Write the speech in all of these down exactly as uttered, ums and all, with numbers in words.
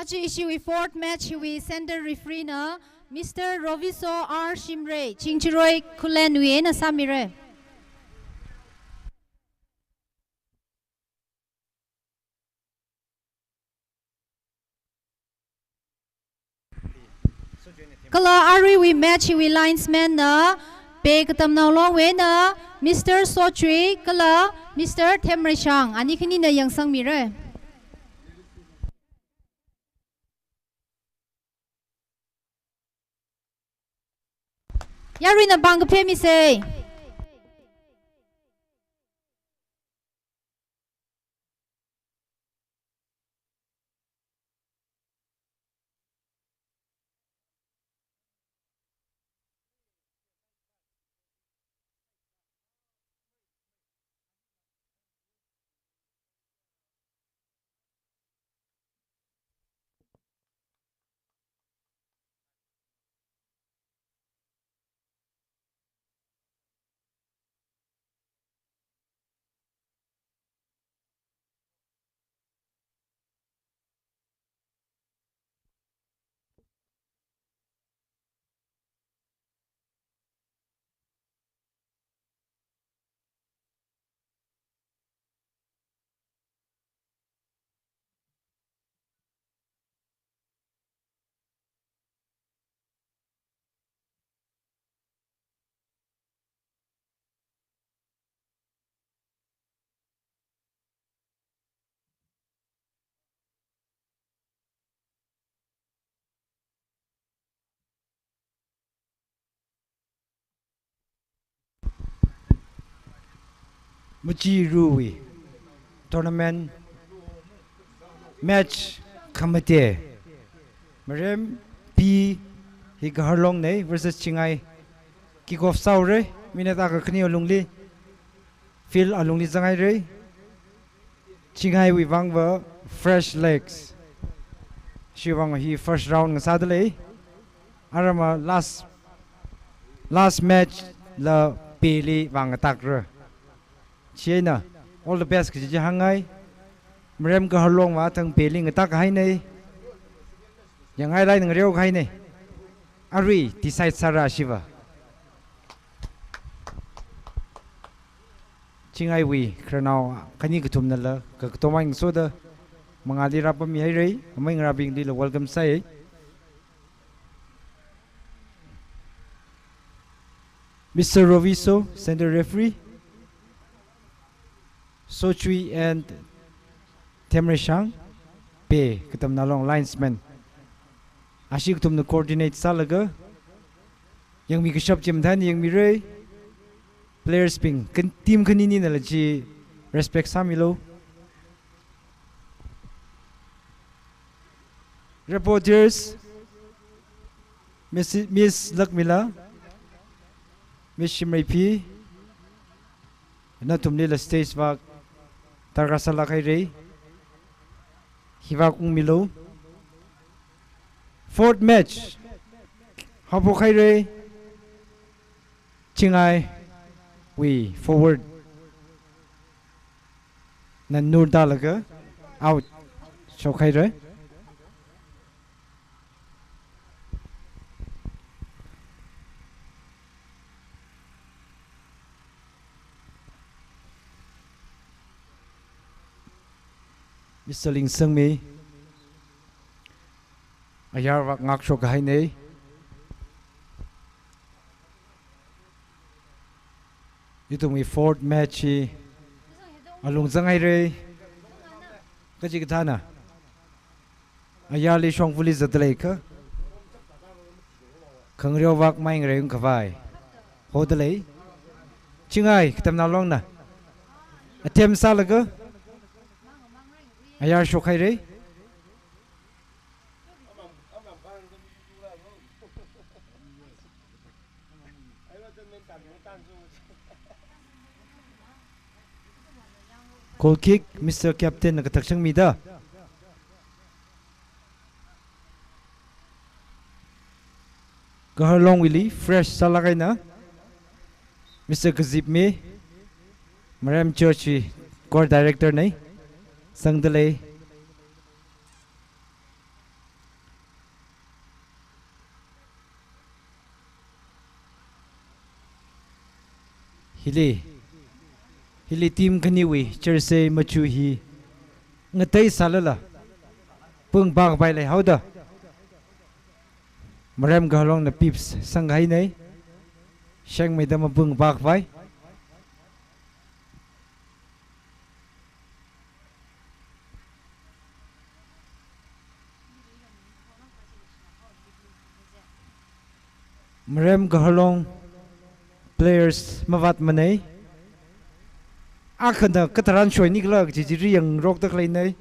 Aja ishiwui fourth match hiwui center referee na Mister Roviso R Shimray, Chingchiroi Khullen wui eina sāmira. Kala aruiwui match hiwui linesman na Pei Katamnao Long wui eina Mister Sochui kala Mister Themreishang, ani khanina yangsangmira. Yaruina pāng kaphemisa. Machiruwui tournament match khamate, Marem P hi Gaharlong nei versus Chingai kick off sāhaora, minute akha khani alungli field alungli zanghaira. Chingaiwui vangva fresh legs. Chiwui vang hi first round ngasādalei. Aramva last, last match la Pei li vang ngatakra. Chieina all the best kaji chi hāngngai. Marem Gaharlongva athang Pei li ngatak hainei. Yangngailāk eina ngareohainei. Arui decide sāra shiva. Chingaiwui khararnao khani kathumnala kakatomai ngasoda mangāli rāpammihaira, amei ngarābinglila welcome sāi. Mister Roviso, center referee. Sochui and Themreishang, Pei Katamnao Long linesman. Ashi kathumna coordinate sālaga, yangmi kashap chi mathān yangmira. Players bing, kan team khanininala chi respect sāmilu. Reporters, Miss, Miss Lakmila, Miss Shimreipi, nathumlila stage vak darkar sālāk haira. Hivak ungmilu. Fourth match haophok haira. Chingaiwui forward na nur tālaga out shokhaira. Mister Lingsangmi ayar vak ngakshok hainei. Ithumwui fourth match hi alung zanghaira. Kachikathāna ayarli shongfali zatdalei kha, khangareo vak mai ngareung khavai hodalei. Chingai Katamnao Longna attempt sālaga ayar shokhaira. Goal kick, Mister Captain na kathak changmida. Gaharlongwuili fresh sālāk eina Mister Kazipmi, Marem Church wui choir director nei, zangdalei. Hili, hili team khaniwui jersey machu hi ngatei sālala pung bak bai leihaoda, Marem Kaharlongna pips sanghainei. Shengmeida mapung bak bai. Marem Kaharlong players mavātmanei. Akhana katharan shoini khala kaji chi ri yangrokta khaleinei.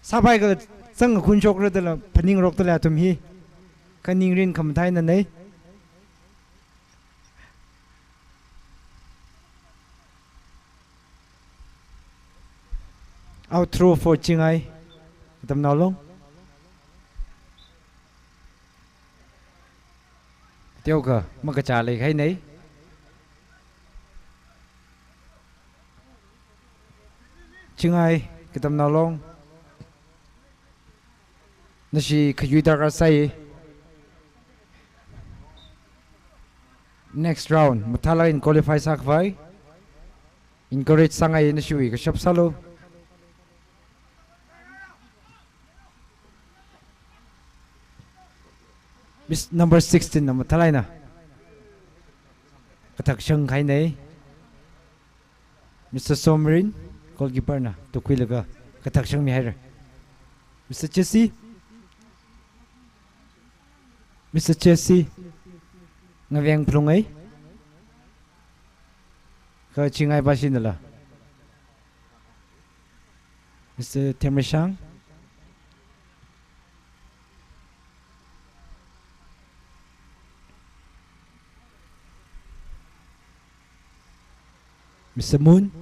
Sāpai kala zang khun shokra dala phaningrokta lei athum hi. Kha ningrin khamathainanei. Out throw for Chingai. Katamnao Long. Teokha makachā leikhainei. Chingai, Katamnao Long. Nashi khayui darkar sai. Next round mathālāk eina qualify sākhavai encourage sāngai, nashiwui kashap sālu. Miss number sixteen na mathālāk eina kathak shanghainei. Mister Somrin, goalkeeper na tukhuilaga kathak shangmihaira. Mister Jesse, Mister Jesse, ngaveng phalungai. Kha Chingai pashinala. Mister Themrishang. Mister Moon.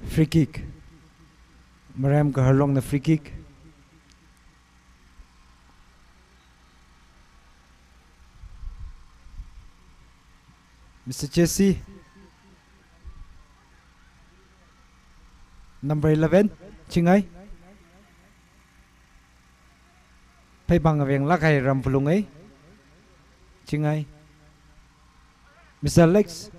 Free kick. Marem Kaharlongna free kick. Mister Jesse. Number eleven, Chingai. Pheipāng ngaveng lākhai ram phalungai. Chingai. Mister Alex.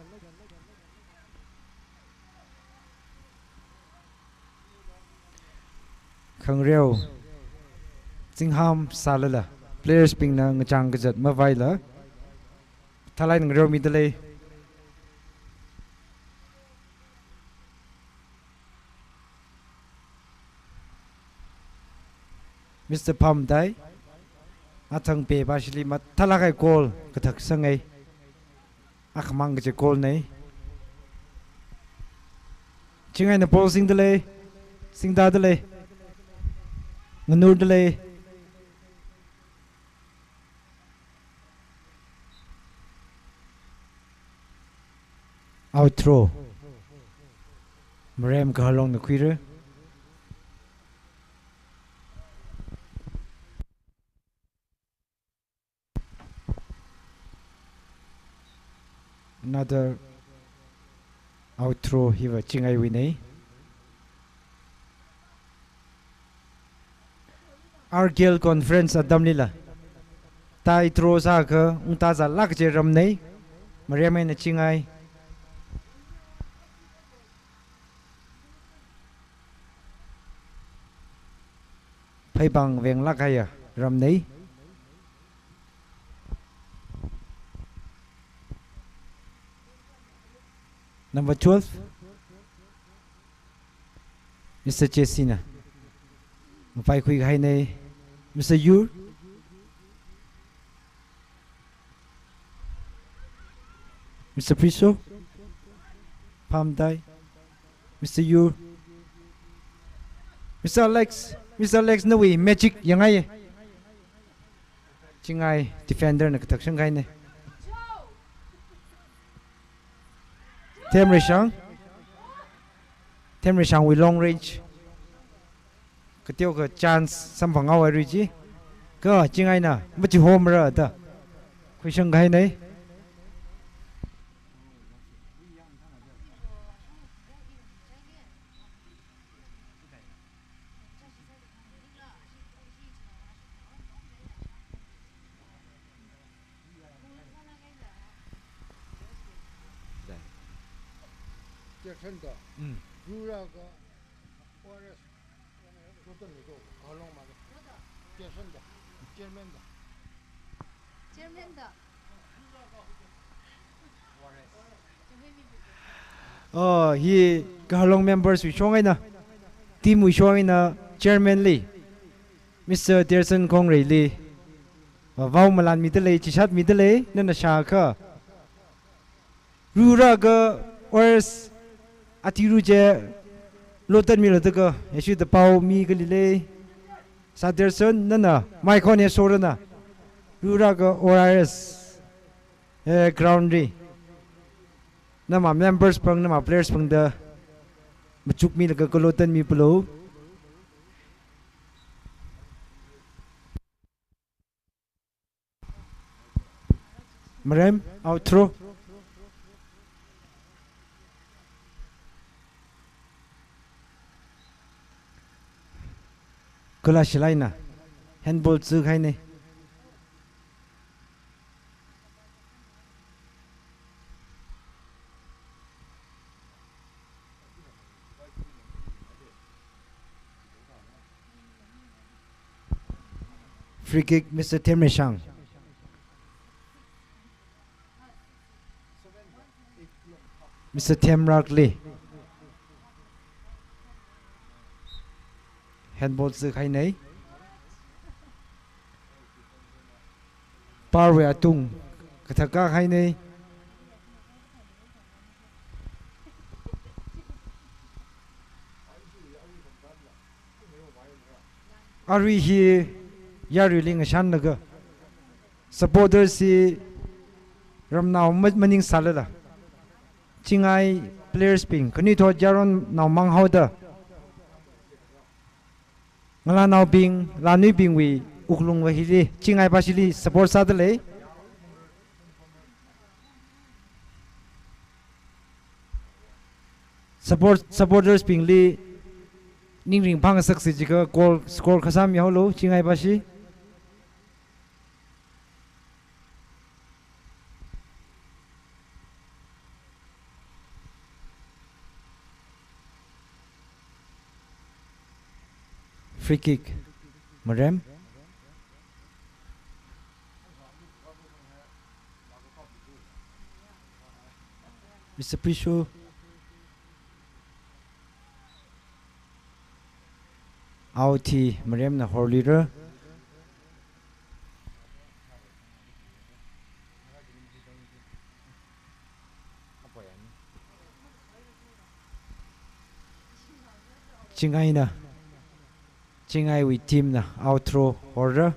Khangreo. Zingham sālala players bingna ngachang kazat mavaila. Thalai ngareo mida lei. Mister Pamdai, athang pe pashili mathālāk eina goal kathak sangai. Akhamang kaje goal nei. Chingaina ball singda lei, singda da lei, nganurda lei. Out throw. Marem Kaharlongna khuira. Another out throw hiva Chingaiwui nei. R K L conference atamlila tai throw sākha ungta zālāk kaje ram nei. Marem eina Chingai. Pheipāng ngaveng lākhaiya ram nei. Number twelve, Mister Jesse na. Mapai khuikahai nei, Mister Yur. Mister Priso. Pamdai. Mister Yur. Mister Alex. Mister Alex nawui magic yangai. Chingai defender na kathak shangkahai nei. Themrishang. Themrishangwui long range. Kateokha chance samphang haowa ri chi. Kha Chingaina machihomra da khuishangkahai nei. Chairman da. Mm. Rura ka O R S. Chairman da. Chairman da. Chairman da. Oh, hi Kahalong members wui shong eina, team wui shong eina chairman li, Mister Terson Khongreili, uh, vao malan mida lei, chishat mida lei, nana shākha. Rura ka O R S ati ru je lotan mi lo taka, eshi da pao mi kali lei. Sir Terson, nana microphone e sorana. Rura ka O R S, eh, ground ri. Nama members pāng, nama players pāng da machuk milaga kalotan mi palo. Marem, outro. Kala shilaina. Handball tsu khaine. Free kick, Mister Themreishang. Mister Themrakli. Handball tsu khaine. Par wui atung kathak ka khaine. Arui hi yaruili ngashanlaga supporters hi ramnao ma-, maning sālala, Chingai players bing, khanuithot yaronnao mang haoda, ngalānaobing, lānuibingwui wuklung va hili, Chingai pashili support sāda lei. Support, supporters bingli ning ringphāngasaksi jiakha goal score kasā mihaolu, Chingai pashi. Free kick. Marem. Mister Prisho. Out hi Maremna horlira. Chingaina, Chingaiwui teamna outro horra.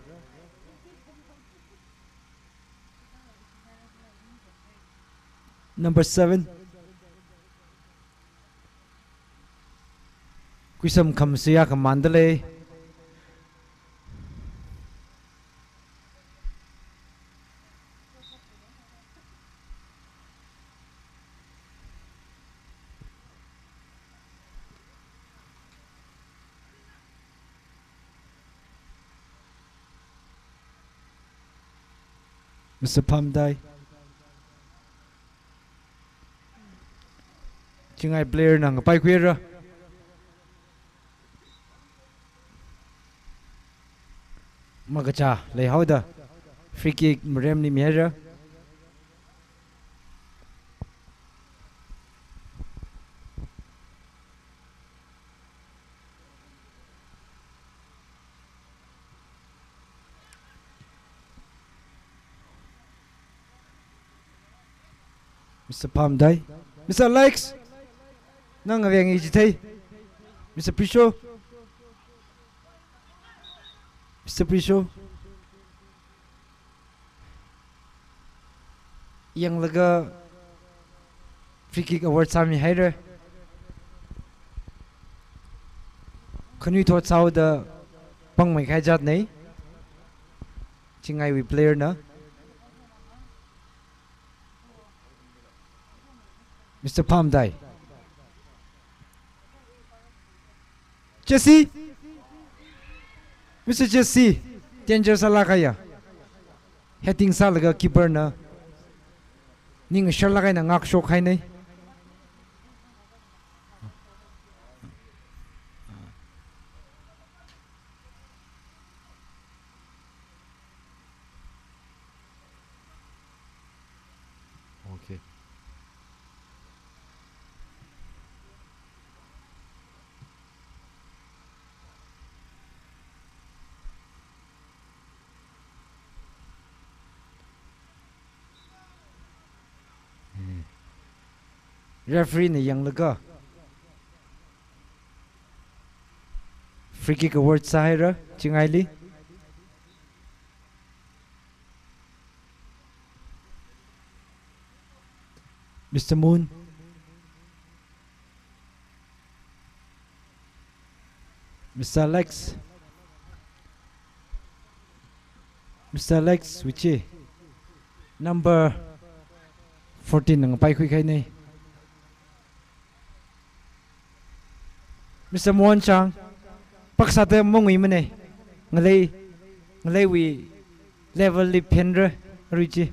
Number seven. Kuisam khamsiya khamānda lei. Mister Phamdai. Chingai player na ngapai khuira. Makacha leihaoda free kick Maremli mihaira. Mister Phamdai. Mister Alex. Nang aveng i chithei. Mister Prisho. Mister Prisho. Yanglaga free kick award sāmihaira. Khanuithot sāhaoda pāngmei khai jatnei. Chingaiwui player na. Mister Phamdai. Jesse. Mister Jesse. Danger sālāk kahaiya. Heading sālaga keeper na ning sharlāk eina ngakshok hainei. Referee na yanglaga free kick award sāhaira Chingaili. Mister Moon, Mister Alex, Mister Alex Wichi, number fourteen na ngapaikhui kahaina. Mister Mohan Chang, paksāda mangui mana, ngalei, ngaleiwui level li phenra, arui chi.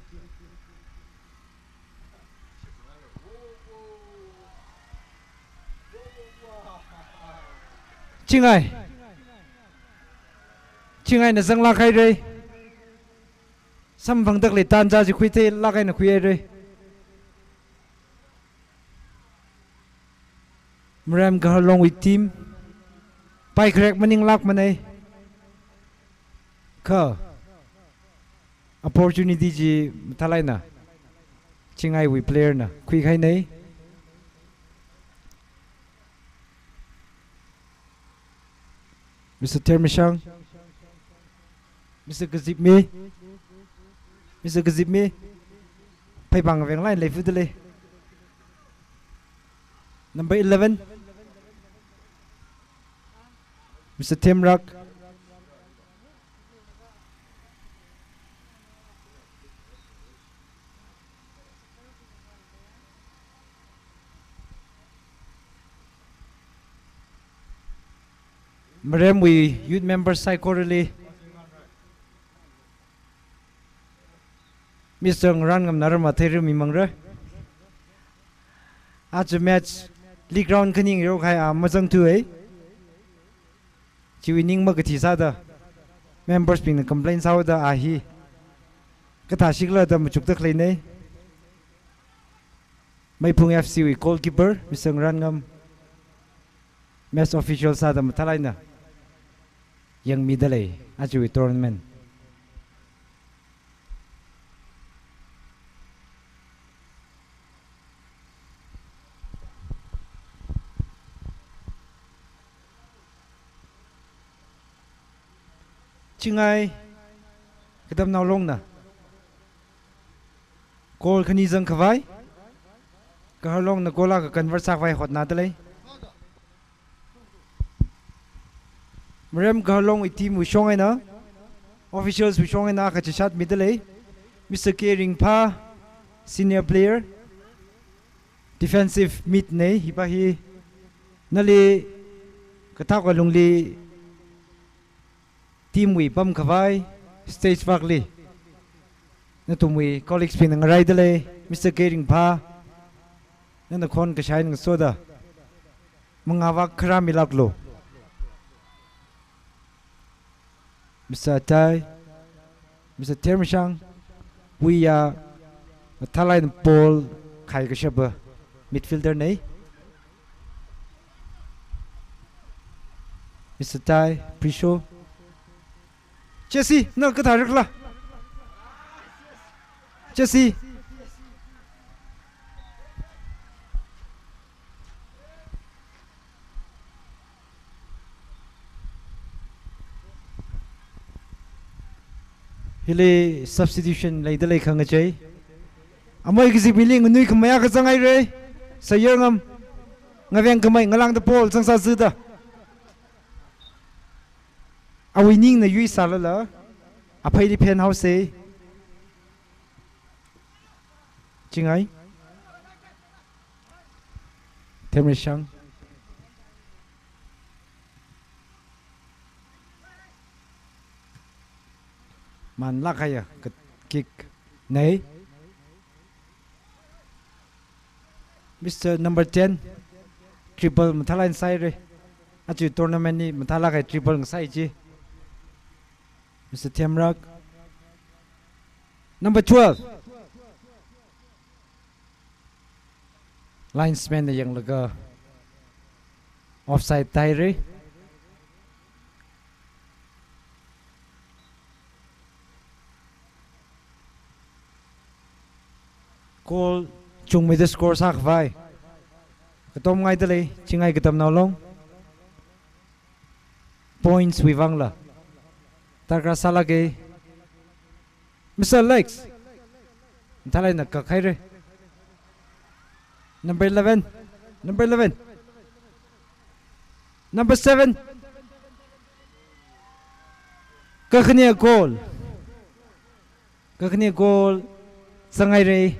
Chingai. Chingaina zanglāk haira. Samphangda khalei tanja chi khuitheilāk eina khuihaira. Marem Kaharlongwui team paikharek maninglāk mana. Kha opportunity chi mathālāk eina Chingaiwui player na khuikahaina. Mister Thermashang, Mister Kazipmi, Mister Kazipmi, phaipāng venglāk eina leifudalei. Number eleven, Mister Themrak. Maremwui youth member saikorali Mister Ngaranngamna rama theirami mangra. Aja match li ground khaning yorkhai a mazangthuwa. Chiwui ning makathi sāda members bingna complain sāhaoda a hi kathā shikhala da machukda khaleina. Maiphung F C wui goalkeeper Mister Ngarannggam match official sāda mathālāk eina yangmidalei ajawui tournament. Chingai Katamnao Longna goal khani zangkhavai, Kaharlongna goal akha convert sākhavai hotnadalei. Marem Kaharlongwui team wui shong eina, officials wui shong eina akha chishat midalei. Mister K Ringpha, senior player, defensive mid na, hipa hi nali kathākha lungli team wui pamkhavai stage vakli nathumwui colleagues bingna ngaraidalei. Mister K Ringpha, nana khon kashai ngasoda mangā vak kharā milāklu. Mister Atai, Mister Thermashang, wui ya mathālāk eina ball khai kashapa midfielder na. Mister Tai, Prisho. Jesse, na kathā rikla? Jesse. Hili substitution leidalei khangachei. Amei kazipmili nganui khamei akha zanghaira. Sayar Ngam. Ngaveng khamei ngalāngda ball zangsāzada. Awui ningna yuisālala apheili phenhaosa. Chingai. Thermashang. Manlāk kahaiya kick na. Mister Number ten, triple mathālāk eina sāhaira. Aja tournament li mathālāk kahai triple ngasai chi. Mister Themrak. Number twelve. Linesman na yanglaga offside tāhaira. Goal chungmeida score sākhavai Katomngaidalei, Chingai Katamnao Long. Points wui vangla darkar sālāka. Mister Lex, mathālāk eina kakhaira. Number eleven. Number eleven. Number seven. Kakhane goal. Kakhane goal zanghaira.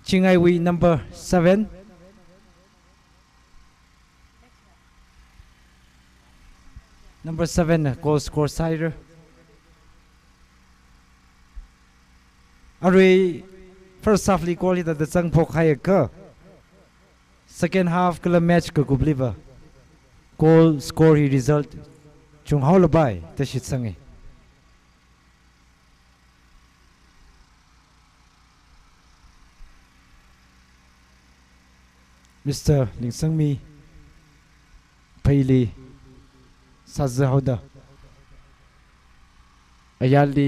Chingaiwui number seven. Number seven na goal score sāhaira. Arui first half li goal hithāda zangphokhaiakha, second half kala match kakupliva goal score hi result chunghaolapai da shitsanga. Mister Lingsangmi pheili sāzāhaoda, ayarli